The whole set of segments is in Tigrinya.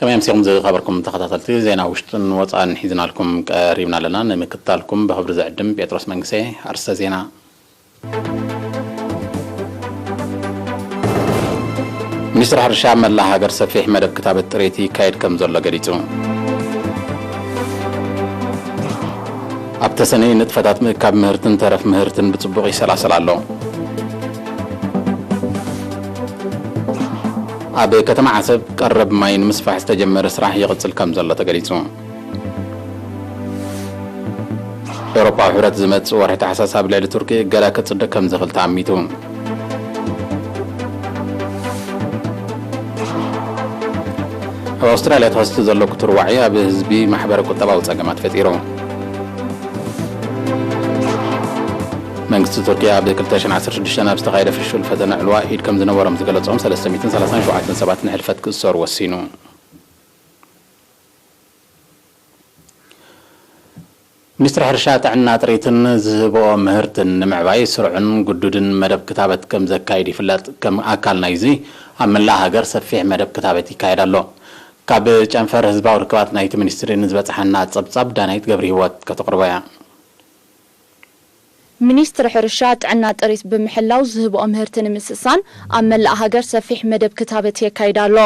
ከመይ ኣምሲኹም ዝኸበርኩም ተኸታተልቲ፣ ዜና ውሽጥን ወጻእን ሒዝናልኩም ቀሪብና ኣለና። ንምክትታልኩም ብኽብሪ ዝዕድም ጴጥሮስ መንግሴ። ኣርእስተ ዜና። ሚኒስትሪ ሕርሻ ኣብ መላእ ሃገር ሰፊሕ መደብ ክታበት ጥሪት ይካየድ ከም ዘሎ ገሊጹ። ኣብ ተሰነይ ንጥፈታት ምእካብ ምህርትን ተረፍ ምህርትን ብጽቡቕ ይሰላሰል ኣሎ። ኣብ ከተማ ዓሰብ ቀረብ ማይ ንምስፋሕ ዝተጀመረ ስራሕ ይቕጽል ከም ዘሎ ተገሊጹ። ኤውሮጳዊ ሕብረት ዝመጽእ ወርሒ ታሕሳስ ኣብ ልዕሊ ቱርኪ እገዳ ክጽድቕ ከም ዝኽእል ተኣሚቱ። ኣብ ኣውስትራልያ ተኸሲቱ ዘሎ ክቱር ዋዒ ኣብ ህዝቢ ማሕበረ ቁጠባዊ ጸገማት ፈጢሩ። መንግስቲ ቱርኪ ኣብ ክልተ ሽሕን ዓሰርተ ሽዱሽተን ኣብ ዝተኻየደ ፍሹል ፈተነ ዕልዋ ኢድ ከም ዝነበሮም ዝገለጾም ሰለስተ ሚእትን ሰላሳን ሸውዓተን ሰባት ንሕልፈት ክእሰሩ ወሲኑ። ሚኒስትሪ ሕርሻ፣ ጥዕና ጥሪትን ዝህብኦ ምህርትን ንምዕባይ ስሩዕን ግዱድን መደብ ክታበት ከም ዘካይድ ይፍለጥ። ከም ኣካል ናይዚ ኣብ መላእ ሃገር ሰፊሕ መደብ ክታበት ይካየድ ኣሎ። ካብ ጨንፈር ህዝባዊ ርክባት ናይቲ ሚኒስትሪ ንዝበጽሓና ጸብጻብ ዳናይት ገብረ ህይወት ከተቕርቦ እያ። ሚኒስትሪ ሕርሻ ጥዕና ጥሪት ብምሕላው ዝህብኦ ምህርቲ ንምስሳን ኣብ መላእ ሃገር ሰፊሕ መደብ ክታበት የካይድ ኣሎ።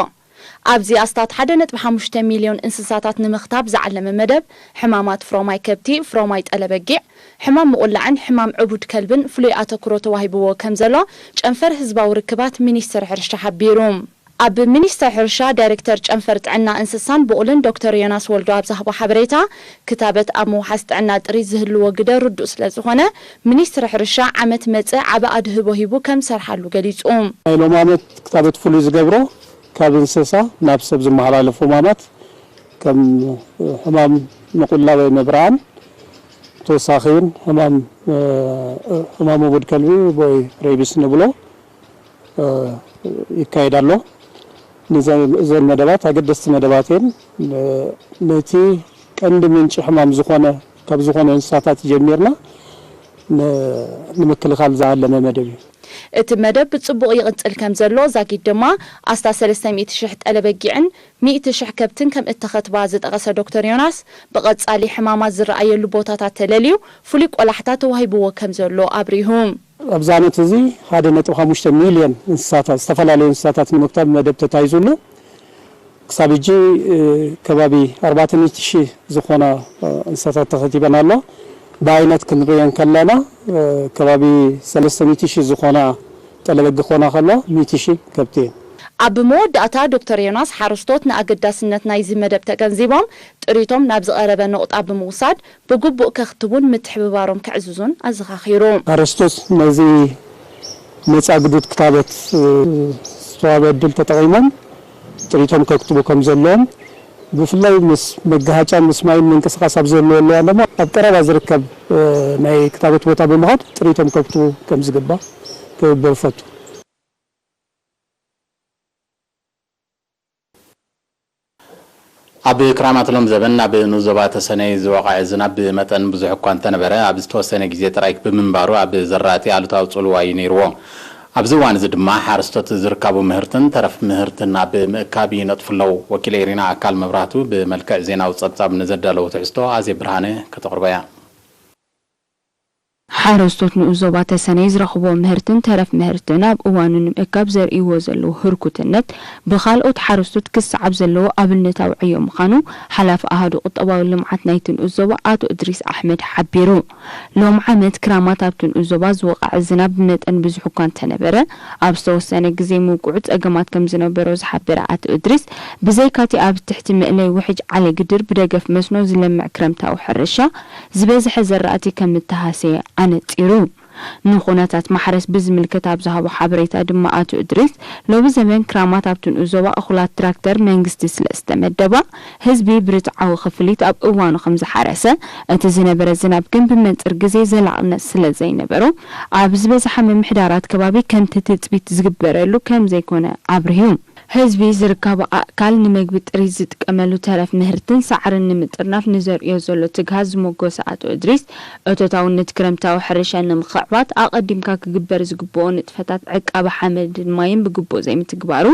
ኣብዚ ኣስታት ሓደ ነጥቢ ሓሙሽተ ሚልዮን እንስሳታት ንምኽታብ ዝዓለመ መደብ፣ ሕማማት ፍሮማይ ከብቲ፣ ፍሮማይ ጠለበጊዕ፣ ሕማም ምቑላዕን ሕማም ዕቡድ ከልብን ፍሉይ ኣተኩሮ ተዋሂብዎ ከም ዘሎ ጨንፈር ህዝባዊ ርክባት ሚኒስቴር ሕርሻ ሓቢሩ። ኣብ ሚኒስቴር ሕርሻ ዳይሬክተር ጨንፈር ጥዕና እንስሳን ብቑልን ዶክተር ዮናስ ወልዱ ኣብ ዝሃቦ ሓበሬታ፣ ክታበት ኣብ ምውሓስ ጥዕና ጥሪት ዝህልዎ ግደ ርዱእ ስለ ዝኾነ፣ ሚኒስትሪ ሕርሻ ዓመት መጸ ዓቢ ኣድህቦ ሂቡ ከም ዝሰርሓሉ ገሊጹ። ናይ ሎሚ ዓመት ክታበት ፍሉይ ዝገብሮ፣ ካብ እንስሳ ናብ ሰብ ዝመሓላለፉ ሕማማት ከም ሕማም ምቑላ ወይ ምብርዓን፣ ተወሳኺ እውን ሕማም ሕማም ዕቡድ ከልቢ ወይ ሬቢስ ንብሎ ይካየድ ኣሎ። እዘን መደባት ኣገደስቲ መደባት እየን። ነቲ ቀንዲ ምንጪ ሕማም ዝኾነ ካብ ዝኾነ እንስሳታት ጀሚርና ንምክልኻል ዝዓለመ መደብ እዩ። እቲ መደብ ብጽቡቕ ይቕጽል ከም ዘሎ ዛጊት ድማ ኣስታት ሰለስተ ሚእቲ ሽሕ ጠለበጊዕን ሚእቲ ሽሕ ከብትን ከም እተኸትባ ዝጠቐሰ ዶክተር ዮናስ፣ ብቐጻሊ ሕማማት ዝረኣየሉ ቦታታት ተለልዩ ፍሉይ ቆላሕታ ተዋሂብዎ ከም ዘሎ ኣብሪሁ። ኣብዚ ዓመት እዚ ሓደ ነጥቢ ሓሙሽተ ሚልዮን እንስሳታት፣ ዝተፈላለዩ እንስሳታት ንምክታብ መደብ ተታሂዙ ኣሎ። ክሳብ ሕጂ ከባቢ ኣርባዕተ ሚእቲ ሺህ ዝኾና እንስሳታት ተኸቲበን ኣለዋ። ብኣይነት ክንሪኦ እንከለና ከባቢ ሰለስተ ሚእቲ ሺህ ዝኾና ጠለበጊ ክኾና ከለዋ፣ ሚእቲ ሺህ ከብቲ እየን። ኣብ መወዳእታ ዶክተር ዮናስ ሓረስቶት ንኣገዳስነት ናይዚ መደብ ተገንዚቦም ጥሪቶም ናብ ዝቐረበ ነቑጣ ብምውሳድ ብግቡእ ከኽትቡን ምትሕብባሮም ከዕዝዙን ኣዘኻኺሩ። ሓረስቶት ነዚ ነጻ ግዱድ ክታበት ዝተዋህበ ዕድል ተጠቒሞም ጥሪቶም ከክትቡ ከም ዘለዎም፣ ብፍላይ ምስ መጋሃጫን ምስ ማይን ምንቅስቓስ ኣብ ዝህልወሉ እዋን ድማ ኣብ ቀረባ ዝርከብ ናይ ክታበት ቦታ ብምኻድ ጥሪቶም ከክትቡ ከም ዝግባእ ክብብር እፈቱ። ኣብ ክራማት ሎም ዘበን ኣብ ንኡስ ዞባ ተሰነይ ዝወቕዐ ዝናብ ብመጠን ብዙሕ እኳ እንተነበረ፣ ኣብ ዝተወሰነ ግዜ ጥራይ ብምንባሩ ኣብ ዘራእቲ ኣሉታዊ ጽልዋ እዩ ነይርዎ። ኣብዚ እዋን እዚ ድማ ሓረስቶት ዝርካቡ ምህርትን ተረፍ ምህርትን ኣብ ምእካብ ይነጥፉ ኣለዉ። ወኪለይ ሪና ኣካል መብራህቱ ብመልክዕ ዜናዊ ጸብጻብ ንዘዳለዎ ትሕዝቶ ኣዜብ ብርሃነ ከተቕርቦ እያ። ሓረስቶት ንኡስ ዞባ ተሰነይ ዝረኽብዎ ምህርትን ተረፍ ምህርትን ኣብ እዋኑ ንምእካብ ዘርእይዎ ዘለዉ ህርኩትነት ብኻልኦት ሓረስቶት ክሰዓብ ዘለዎ ኣብነታዊ ዕዮ ምዃኑ ሓላፊ ኣሃዱ ቁጠባዊ ልምዓት ናይቲ ንኡስ ዞባ ኣቶ እድሪስ ኣሕመድ ሓቢሩ። ሎም ዓመት ክራማት ኣብቲ ንኡስ ዞባ ዝወቕዐ ዝናብ ብመጠን ብዙሕ እኳ እንተነበረ፣ ኣብ ዝተወሰነ ግዜ ምውቅዑ ጸገማት ከም ዝነበሮ ዝሓበረ ኣቶ እድሪስ፣ ብዘይካቲ ኣብ ትሕቲ መእለይ ውሕጅ ዓሊ ግድር ብደገፍ መስኖ ዝለምዕ ክረምታዊ ሕርሻ፣ ዝበዝሐ ዘራእቲ ከም እተሃሰየ ኣነጺሩ። ንኹነታት ማሕረስ ብዝምልከት ኣብ ዝሃቦ ሓበሬታ ድማ ኣቶ እድሪስ፣ ሎሚ ዘበን ክራማት ኣብቲ ንኡስ ዞባ እኹላት ትራክተር መንግስቲ ስለ ዝተመደባ፣ ህዝቢ ብርትዓዊ ክፍሊት ኣብ እዋኑ ከም ዝሓረሰ፣ እቲ ዝነበረ ዝናብ ግን ብመንጽር ግዜ ዘላቕነት ስለ ዘይነበሮ፣ ኣብ ዝበዝሓ ምምሕዳራት ከባቢ ከምቲ ትጽቢት ዝግበረሉ ከም ዘይኮነ ኣብሪሁ። ህዝቢ ዝርከቦ ኣእካል ንመግቢ ጥሪት ዝጥቀመሉ ተረፍ ምህርትን ሳዕርን ንምጥርናፍ ንዘርእዮ ዘሎ ትግሃት ዝሞገሰ ኣቶ እድሪስ፣ እቶታውነት ክረምታዊ ሕርሻ ንምኽዕባት ኣቐዲምካ ክግበር ዝግብኦ ንጥፈታት ዕቃበ ሓመድን ማይን ብግቡእ ዘይምትግባሩ፣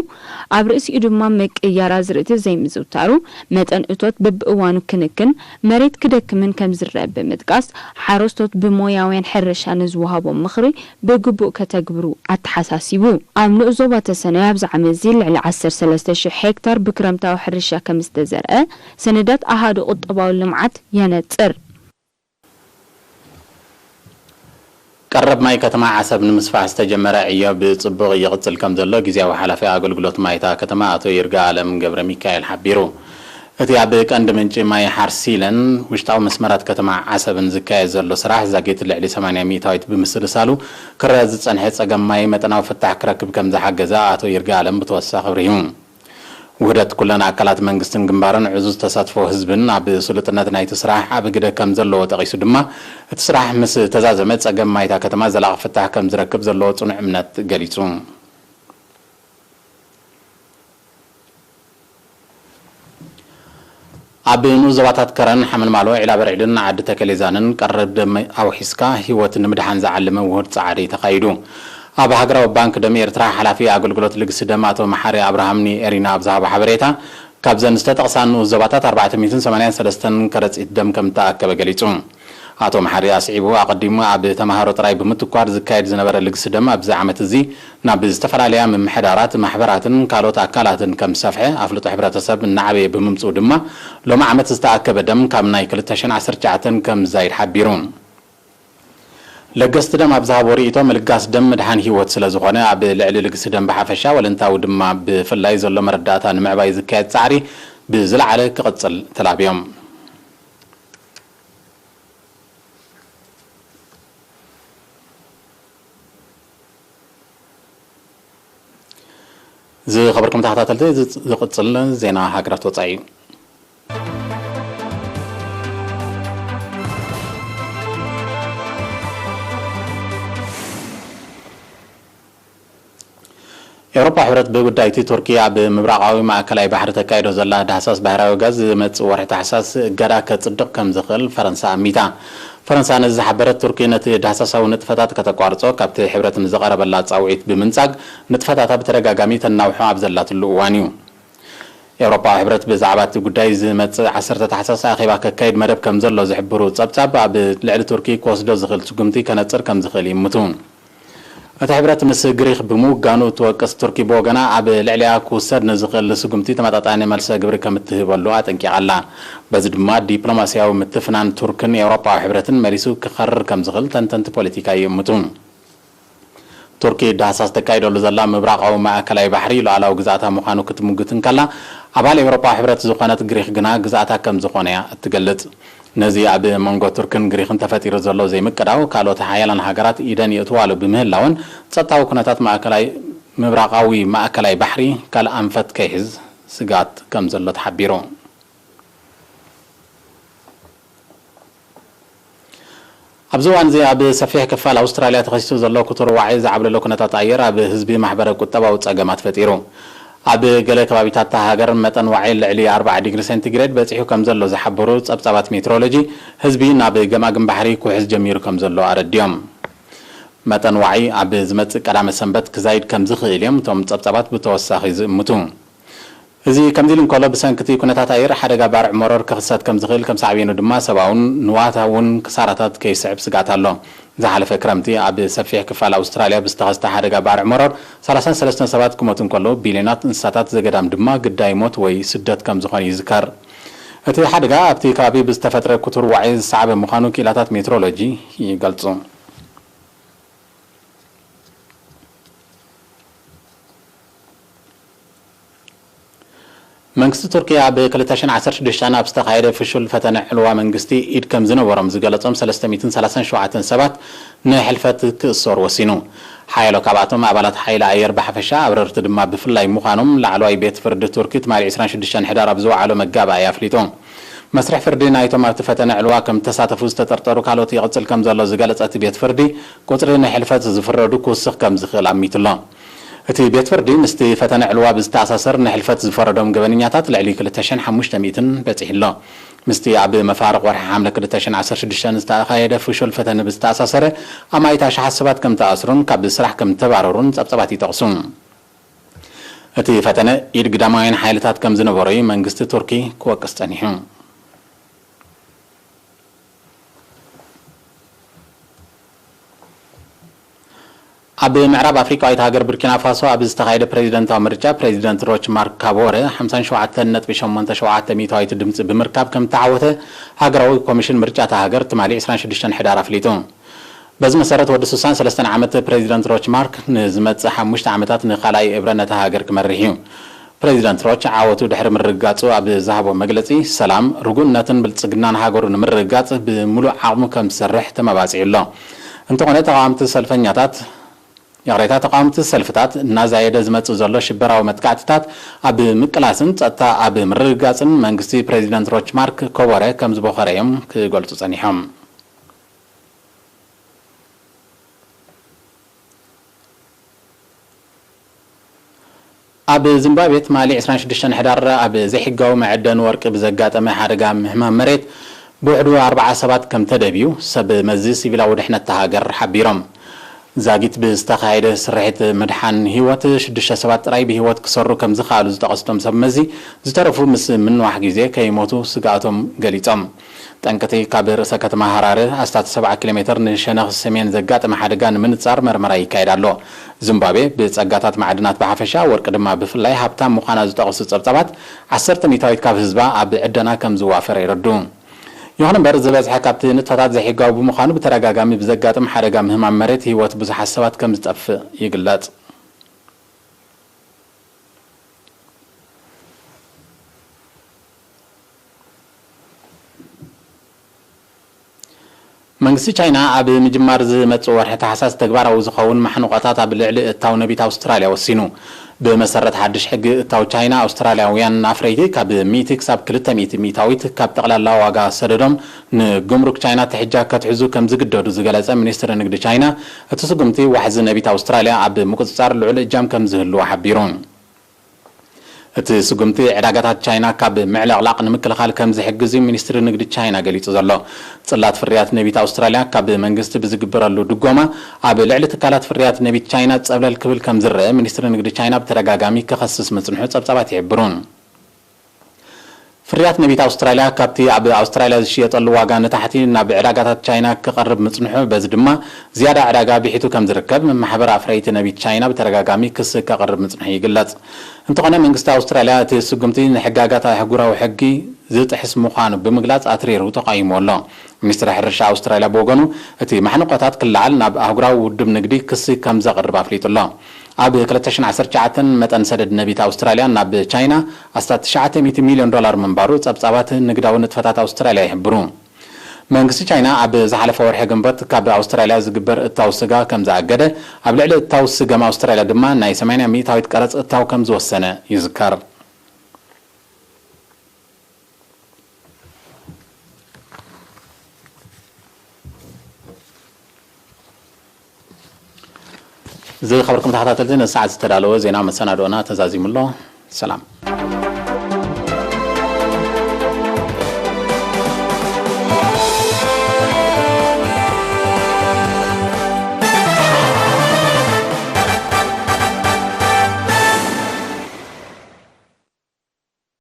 ኣብ ርእሲኡ ድማ ምቅያር ኣዝርእቲ ዘይምዝውታሩ፣ መጠን እቶት በብእዋኑ ክንክን መሬት ክደክምን ከም ዝረአ ብምጥቃስ፣ ሓረስቶት ብሞያውያን ሕርሻ ንዝወሃቦም ምኽሪ ብግቡእ ከተግብሩ ኣተሓሳሲቡ። ኣብ ንኡስ ዞባ ተሰነይ ኣብዚ ዓመት እዚ ልዕሊ ዓሰርተ ሰለስተ ሽሕ ሄክታር ብክረምታዊ ሕርሻ ከም ዝተዘርአ ሰነዳት ኣሃዱ ቁጠባዊ ልምዓት የነጽር። ቀረብ ማይ ከተማ ዓሰብ ንምስፋሕ ዝተጀመረ ዕዮ ብጽቡቕ ይቕጽል ከም ዘሎ ግዝያዊ ሓላፊ ኣገልግሎት ማይ እታ ከተማ ኣቶ ይርጋ ኣለም ገብረ ሚካኤል ሓቢሩ። እቲ ኣብ ቀንዲ ምንጪ ማይ ሓርሲለን ውሽጣዊ መስመራት ከተማ ዓሰብን ዝካየድ ዘሎ ስራሕ ዛጊት ልዕሊ ሰማንያ ሚእታዊት ብምስልሳሉ ክረኣ ዝጸንሐ ጸገም ማይ መጠናዊ ፍታሕ ክረክብ ከም ዝሓገዘ ኣቶ ይርጋ ኣለም ብተወሳኺ ኣብሪሁ። ውህደት ኩለን ኣካላት መንግስትን ግንባርን ዕዙዝ ተሳትፎ ህዝብን ኣብ ስሉጥነት ናይቲ ስራሕ ዓቢ ግደ ከም ዘለዎ ጠቒሱ ድማ፣ እቲ ስራሕ ምስ ተዛዘመ ጸገም ማይታ ከተማ ዘላቒ ፍታሕ ከም ዝረክብ ዘለዎ ጽኑዕ እምነት ገሊጹ። ኣብ ንኡስ ዞባታት ከረን፣ ሓመልማሎ፣ ዒላበርዒድን ዓዲ ተከሌዛንን ቀረብ ደም ኣውሒስካ ህይወት ንምድሓን ዝዓለመ ውሁድ ጻዕሪ ተኻይዱ። ኣብ ሃገራዊ ባንክ ደም ኤርትራ ሓላፊ ኣገልግሎት ልግሲ ደም ኣቶ መሓሪ ኣብርሃም ንኤሪና ኣብ ዝሃቦ ሓበሬታ፣ ካብዘን ዝተጠቕሳ ንኡስ ዞባታት ኣርባዕተ ሚእትን ሰማንያን ሰለስተን ከረጺት ደም ከም እተኣከበ ገሊጹ። ኣቶ መሓሪ ኣስዒቡ፣ ኣቐዲሙ ኣብ ተማሃሮ ጥራይ ብምትኳር ዝካየድ ዝነበረ ልግሲ ደም ኣብዚ ዓመት እዚ ናብ ዝተፈላለያ ምምሕዳራት፣ ማሕበራትን ካልኦት ኣካላትን ከም ዝሰፍሐ ኣፍልጦ ሕብረተሰብ እናዓበየ ብምምጽኡ ድማ፣ ሎሚ ዓመት ዝተኣከበ ደም ካብ ናይ ክልተ ሽሕን ዓሰርተ ትሽዓተን ከም ዝዛይድ ሓቢሩ። ለገስቲ ደም ኣብ ዝሃቦ ርእይቶ፣ ምልጋስ ደም ምድሓን ህይወት ስለ ዝኾነ፣ ኣብ ልዕሊ ልግሲ ደም ብሓፈሻ፣ ወለንታዊ ድማ ብፍላይ ዘሎ መረዳእታ ንምዕባይ ዝካየድ ጻዕሪ ብዝለዓለ ክቕጽል ተላብዮም። ዝኸበርኩም ተኸታተልቲ፣ እዚ ዝቕጽል ዜና ሃገራት ወጻኢ እዩ። ኤውሮጳ ሕብረት ብጉዳይ እቲ ቱርኪ ኣብ ምብራቓዊ ማእከላይ ባሕሪ ተካይዶ ዘላ ዳህሳስ ባህራዊ ጋዝ ዝመጽእ ወርሒ ታሕሳስ እገዳ ከጽድቕ ከም ዝኽእል ፈረንሳ ኣሚታ። ፈረንሳ ነዚ ዝሓበረት፣ ቱርኪ ነቲ ዳህሳሳዊ ንጥፈታት ከተቋርጾ ካብቲ ሕብረት ንዝቐረበላ ጻውዒት ብምንጻግ፣ ንጥፈታታ ብተደጋጋሚ ተናውሖ ኣብ ዘላትሉ እዋን እዩ። ኤውሮጳዊ ሕብረት ብዛዕባ እቲ ጉዳይ ዝመጽእ ዓሰርተ ታሕሳስ ኣኼባ ከካይድ መደብ ከም ዘሎ ዝሕብሩ ጸብጻብ፣ ኣብ ልዕሊ ቱርኪ ክወስዶ ዝኽእል ስጉምቲ ከነጽር ከም ዝኽእል ይእምቱ። እቲ ሕብረት ምስ ግሪኽ ብምውጋኑ እትወቅስ ቱርኪ ብወገና፣ ኣብ ልዕሊኣ ክውሰድ ንዝኽእል ስጉምቲ ተመጣጣኒ መልሰ ግብሪ ከም እትህበሉ ኣጠንቂቓ ኣላ። በዚ ድማ ዲፕሎማስያዊ ምትፍናን ቱርክን ኤውሮጳዊ ሕብረትን መሊሱ ክኸርር ከም ዝኽእል ተንተንቲ ፖለቲካ ይእምቱ። ቱርኪ ዳህሳስ ተካይደሉ ዘላ ምብራቓዊ ማእከላይ ባሕሪ ሉዓላዊ ግዝኣታ ምዃኑ ክትምጉት እንከላ፣ ኣባል ኤውሮጳዊ ሕብረት ዝኾነት ግሪኽ ግና ግዝኣታ ከም ዝኾነ እያ እትገልጽ። ነዚ ኣብ መንጎ ቱርክን ግሪኽን ተፈጢሩ ዘሎ ዘይምቅዳው፣ ካልኦት ሓያላን ሃገራት ኢደን የእትዋሉ ብምህላወን፣ ጸጥታዊ ኩነታት ማእከላይ፣ ምብራቓዊ ማእከላይ ባሕሪ ካልእ ኣንፈት ከይሕዝ ስግኣት ከም ዘሎ ተሓቢሩ። ኣብዚ እዋን እዚ ኣብ ሰፊሕ ክፋል ኣውስትራልያ ተኸሲቱ ዘሎ ክቱር ዋዒ ዝዓብለሎ ኩነታት ኣየር ኣብ ህዝቢ ማሕበረ ቁጠባዊ ጸገማት ፈጢሩ። ኣብ ገለ ከባቢታት እታ ሃገር መጠን ዋዒ ልዕሊ ኣርብዓ ዲግሪ ሴንቲግሬድ በጺሑ ከም ዘሎ ዝሓበሩ ጸብጻባት ሜትሮሎጂ፣ ህዝቢ ናብ ገማግም ባሕሪ ክውሕዝ ጀሚሩ ከም ዘሎ ኣረዲኦም። መጠን ዋዒ ኣብ ዝመጽእ ቀዳመ ሰንበት ክዛይድ ከም ዝኽእል እዮም እቶም ጸብጻባት ብተወሳኺ ዝእምቱ። እዚ ከምዚ ኢሉ እንከሎ፣ ብሰንኪ እቲ ኩነታት ኣየር ሓደጋ ባርዕ መሮር ክኽሰት ከም ዝኽእል፣ ከም ሳዕቤኑ ድማ ሰብኣውን ንዋታውን ክሳራታት ከይስዕብ ስግኣት ኣሎ። ዝሓለፈ ክረምቲ ኣብ ሰፊሕ ክፋል ኣውስትራልያ ብዝተኸስተ ሓደጋ ባርዕ መሮር ሰላሳን ሰለስተን ሰባት ክሞቱ እንከለዉ፣ ቢልዮናት እንስሳታት ዘገዳም ድማ ግዳይ ሞት ወይ ስደት ከም ዝኾነ ይዝከር። እቲ ሓደጋ ኣብቲ ከባቢ ብዝተፈጥረ ክቱር ዋዒ ዝሰዓበ ምዃኑ ክኢላታት ሜትሮሎጂ ይገልጹ። መንግስቲ ቱርኪ ኣብ ክልተ ሽሕን ዓሰርተ ሽዱሽተን ኣብ ዝተኻየደ ፍሹል ፈተነ ዕልዋ መንግስቲ ኢድ ከም ዝነበሮም ዝገለጾም ሰለስተ ሚእትን ሰላሳን ሸውዓተን ሰባት ንሕልፈት ክእሰሩ ወሲኑ። ሓያሎ ካብኣቶም ኣባላት ሓይሊ ኣየር ብሓፈሻ፣ ኣብረርቲ ድማ ብፍላይ ምዃኖም ላዕለዋይ ቤት ፍርዲ ቱርኪ ትማሊ ዕስራን ሽዱሽተን ሕዳር ኣብ ዝወዓሎ መጋባእያ ኣፍሊጡ። መስርሕ ፍርዲ ናይቶም ኣብቲ ፈተነ ዕልዋ ከም ዝተሳተፉ ዝተጠርጠሩ ካልኦት ይቕጽል ከም ዘሎ ዝገለጸ እቲ ቤት ፍርዲ፣ ቁጽሪ ንሕልፈት ዝፍረዱ ክውስኽ ከም ዝኽእል ኣሚቱ ኣሎ። እቲ ቤት ፍርዲ ምስቲ ፈተነ ዕልዋ ብዝተኣሳሰር ንሕልፈት ዝፈረዶም ገበነኛታት ልዕሊ ክልተ ሽሕን ሓሙሽተ ሚእትን በጺሑ ኣሎ። ምስቲ ኣብ መፋርቕ ወርሒ ሓምለ ክልተ ሽሕን ዓሰርተ ሽዱሽተን ዝተኻየደ ፍሹል ፈተነ ብዝተኣሳሰረ ኣማኢት ኣሽሓት ሰባት ከም ተኣስሩን ካብ ስራሕ ከም ተባረሩን ጸብጻባት ይጠቕሱ። እቲ ፈተነ ኢድ ግዳማውያን ሓይልታት ከም ዝነበሮ እዩ መንግስቲ ቱርኪ ክወቅስ ጸኒሑ። ኣብ ምዕራብ ኣፍሪቃዊት ሃገር ቡርኪና ፋሶ ኣብ ዝተኻየደ ፕሬዚደንታዊ ምርጫ ፕሬዚደንት ሮች ማርክ ካቦረ ሓምሳን ሸውዓተን ነጥቢ ሸሞንተ ሸውዓተ ሚእታዊት ድምፂ ብምርካብ ከም ተዓወተ ሃገራዊ ኮሚሽን ምርጫ እታ ሃገር ትማሊ ዕስራን ሽዱሽተን ሕዳር ኣፍሊጡ። በዚ መሰረት ወዲ ስሳን ሰለስተን ዓመት ፕሬዚደንት ሮች ማርክ ንዝመጽእ ሓሙሽተ ዓመታት ንኻልኣይ እብረ ነታ ሃገር ክመርሕ እዩ። ፕሬዚደንት ሮች ዓወቱ ድሕሪ ምርግጋጹ ኣብ ዝሃቦ መግለጺ፣ ሰላም፣ ርጉእነትን ብልጽግናን ሃገሩ ንምርግጋጽ ብምሉእ ዓቕሙ ከም ዝሰርሕ ተመባጺዑ ኣሎ። እንተኾነ ተቓወምቲ ሰልፈኛታት፣ ይቕሬታ፣ ተቓወምቲ ሰልፍታት እናዛየደ ዝመጽእ ዘሎ ሽበራዊ መጥቃዕትታት ኣብ ምቅላስን ጸጥታ ኣብ ምርግጋጽን መንግስቲ ፕሬዚደንት ሮች ማርክ ኮቦረ ከም ዝበኾረ እዮም ክገልጹ ጸኒሖም። ኣብ ዚምባብዌ ትማሊ ዕስራን ሽዱሽተን ሕዳር ኣብ ዘይሕጋዊ መዐደኒ ወርቂ ብዘጋጠመ ሓደጋ ምህማም መሬት ብውሕዱ ኣርብዓ ሰባት ከም ተደብዩ ሰብ መዚ ሲቪላዊ ድሕነት እታ ሃገር ሓቢሮም። ዛጊት ብዝተኻየደ ስርሒት ምድሓን ህይወት ሽዱሽተ ሰባት ጥራይ ብህይወት ክሰሩ ከም ዝኸኣሉ ዝጠቐሱ እቶም ሰብ መዚ፣ ዝተረፉ ምስ ምንዋሕ ግዜ ከይሞቱ ስግኣቶም ገሊጾም። ጠንቅቲ ካብ ርእሰ ከተማ ሃራረ ኣስታት ሰብዓ ኪሎ ሜተር ንሸነኽ ሰሜን ዘጋጠመ ሓደጋ ንምንጻር መርመራ ይካየድ ኣሎ። ዚምባብዌ ብጸጋታት ማዕድናት ብሓፈሻ፣ ወርቂ ድማ ብፍላይ ሃብታም ምዃና ዝጠቕሱ ጸብጻባት፣ ዓሰርተ ሚእታዊት ካብ ህዝባ ኣብ ዕደና ከም ዝዋፈር የረዱ። ይኹን እምበር፣ ዝበዝሐ ካብቲ ንጥፈታት ዘይሕጋዊ ብምዃኑ ብተደጋጋሚ ብዘጋጥም ሓደጋ ምህማም መሬት ህይወት ብዙሓት ሰባት ከም ዝጠፍእ ይግለጽ። መንግስቲ ቻይና ኣብ ምጅማር ዝመጽእ ወርሒ ታሕሳስ ተግባራዊ ዝኸውን ማሕንቆታት ኣብ ልዕሊ እታው ነቢት ኣውስትራልያ ወሲኑ። ብመሰረት ሓድሽ ሕጊ እታው ቻይና፣ ኣውስትራልያውያን ኣፍረይቲ ካብ ሚእቲ ክሳብ ክልተ ሚእቲ ሚእታዊት ካብ ጠቕላላ ዋጋ ሰደዶም ንጉምሩክ ቻይና ትሕጃ ከትሕዙ ከም ዝግደዱ ዝገለጸ ሚኒስትሪ ንግዲ ቻይና፣ እቲ ስጉምቲ ዋሕዚ ነቢት ኣውስትራልያ ኣብ ምቁጽጻር ልዑል እጃም ከም ዝህልዎ ሓቢሩ። እቲ ስጉምቲ ዕዳጋታት ቻይና ካብ ምዕልቕላቕ ንምክልኻል ከም ዝሕግዝ እዩ ሚኒስትሪ ንግዲ ቻይና ገሊጹ ዘሎ። ጽላት ፍርያት ነቢት ኣውስትራልያ ካብ መንግስቲ ብዝግበረሉ ድጎማ ኣብ ልዕሊ ትካላት ፍርያት ነቢት ቻይና ጸብለል ክብል ከም ዝረአ ሚኒስትሪ ንግዲ ቻይና ብተደጋጋሚ ክኸስስ ምጽንሑ ጸብጻባት ይሕብሩ። ፍርያት ነቢት ኣውስትራልያ ካብቲ ኣብ ኣውስትራልያ ዝሽየጠሉ ዋጋ ንታሕቲ ናብ ዕዳጋታት ቻይና ክቐርብ ምጽንሑ፣ በዚ ድማ ዝያዳ ዕዳጋ ብሒቱ ከም ዝርከብ ማሕበር ኣፍረይቲ ነቢት ቻይና ብተደጋጋሚ ክሲ ከቕርብ ምጽንሑ ይግለጽ። እንተኾነ መንግስቲ ኣውስትራልያ እቲ ስጉምቲ ንሕጋጋት ኣህጉራዊ ሕጊ ዝጥሕስ ምዃኑ ብምግላጽ ኣትሪሩ ተቓይሞ ኣሎ። ሚኒስትሪ ሕርሻ ኣውስትራልያ ብወገኑ፣ እቲ ማሕንቆታት ክለዓል ናብ ኣህጉራዊ ውድብ ንግዲ ክሲ ከም ዘቕርብ ኣፍሊጡ ኣሎ። ኣብ ክልተ ሽሕን ዓሰርተ ትሽዓተን መጠን ሰደድ ነቢት ኣውስትራልያ ናብ ቻይና ኣስታት ትሽዓተ ሚእቲ ሚልዮን ዶላር ምንባሩ ጸብጻባት ንግዳዊ ንጥፈታት ኣውስትራልያ ይሕብሩ። መንግስቲ ቻይና ኣብ ዝሓለፈ ወርሒ ግንቦት ካብ ኣውስትራልያ ዝግበር እታው ስጋ ከም ዝኣገደ፣ ኣብ ልዕሊ እታው ስገም ኣውስትራልያ ድማ ናይ ሰማንያ ሚእታዊት ቀረጽ እታው ከም ዝወሰነ ይዝከር። ዝኸበርኩም ተኸታተልቲ፣ ንሰዓት ዝተዳለወ ዜና መሰናዶና ተዛዚሙ ኣሎ። ሰላም።